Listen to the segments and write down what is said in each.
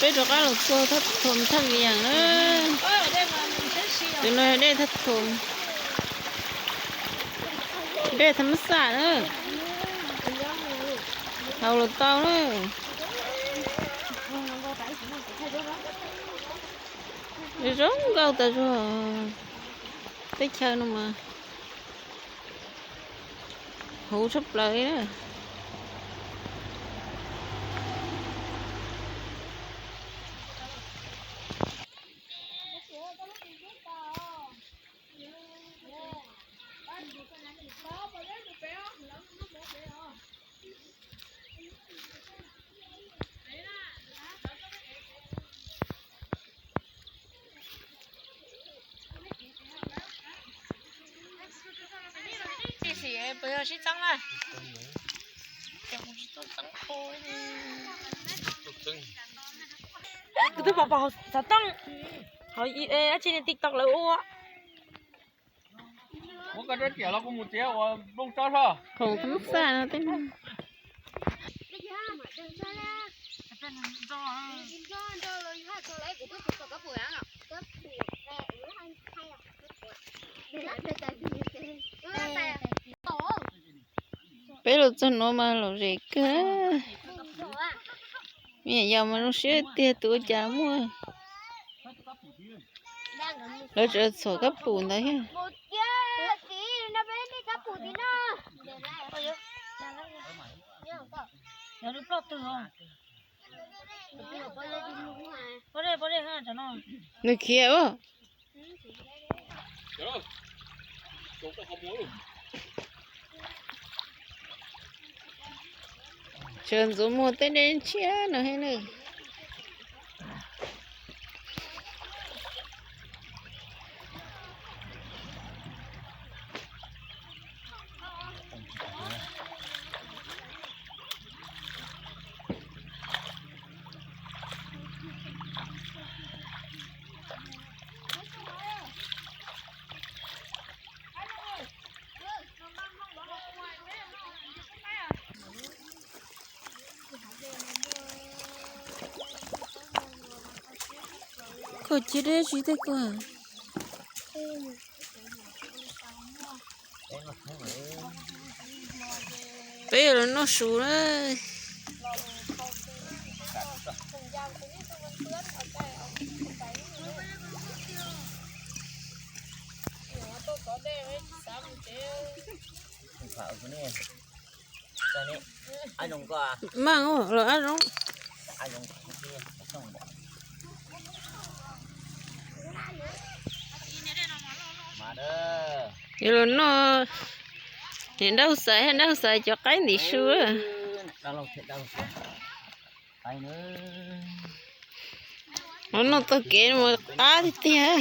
Peb rov qab los txog thaj thom thaj vias na. Tus no dej thaj thom, dej thab mab xaj na. Haus los tau na. Zoo nkauj tas zog, teb chaws no mas huv tshaj plaws li na. Sim puas yog sib txeeb na? Kuv twb pom pom xov tooj hauv dab tsi ne, TikTok lawv ua. Muab koj rab riam los kuv mus txiav ua nplooj tsob hlo. Khoom thab mab xaj no tej no. Peb los txog no mas lom zem kawg. Me nyuam yaus mas zoo siab tiag, tus ua cas muaj. Lawv tseem txhom kab pum ntawd thiab. Nws khiav. Sawv ntxuav muag tej dej tshiab no thiab na. Koj cia deb tsis tej koj. Peb yuav los noj su na. Meej los ab zoo. Yuav los noj niam dab xaiv, dab xaiv cov qaib ntim su. Los noj taug kev mus qab tiag tiag.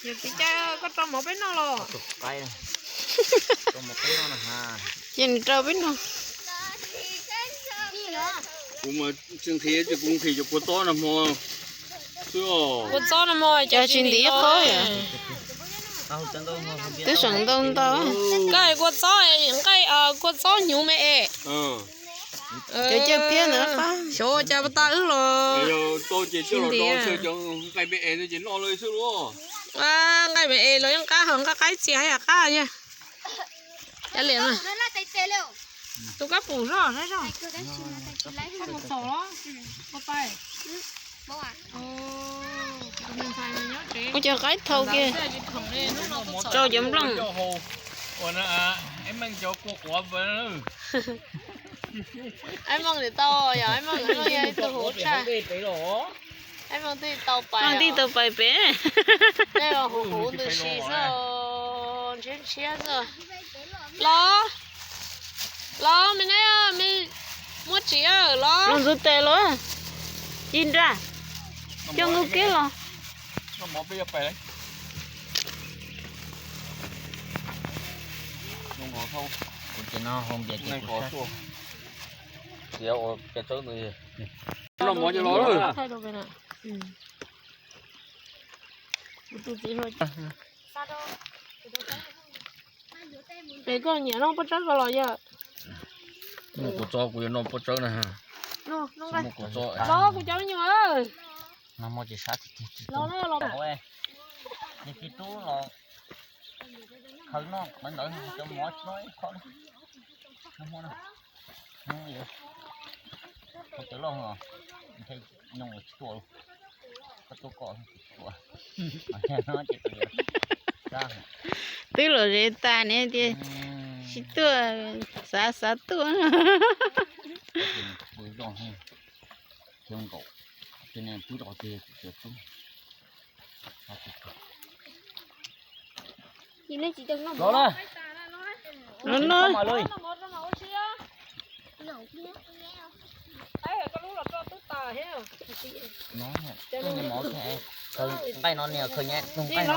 Yog txiv cai koj rau mov peb noj los? Ces nws rau peb noj. Kuv mas tsis nqhis, ces kuv nqhis cov kua txob no hmo xwb os. Kua txob no hmo cov tsis ntim ib qho. Twb seem ntau ntau. Nqaij kua txob, nqaij kua txob hnyuv me es. Cov cawj piab ntawd qab. Xyov cas pas tas wb los tsis ntim. Nqaij me es los yeej qab, ho nqaij qaib txias yam qab yog. Tus kab pum zoj. Ua cov qaib thau kiag, rau cov nplooj. Aib Meej twb tau pais, Meej twb tau pais pem. Huv huv ntws si xwb, ntshiab ntshiab xwb. Los, los me ne, me muab tsis los. Los ntxuav tes los, ci nra, coj nkaus kiag los. Ces no hau npias ces kuv sab. Tias ua pia tsawb no. Noj mov ces los lawm. Pem koj nyiam noj pob tsawb ko los yog. Mus kuv tso kuv yuav noj pob tsawb na. Mus kuv tso. Los kuv cov me nyuam. No mov ces sab tiag tiag. Los na los. Ces tsis tub los khaws noj qhov ntawd cov mov no ib qho. Hau cawv loj, nyoos tsis tuaj, koj tuaj koj ua. Twb los ze tas ne tias tsis tuaj, xav xav tuaj. Pw zoj, khiav nkaum, pw rau qhov twg kuv tsis tub. Los na. Nqaij no niag khaws nyab nqaij no.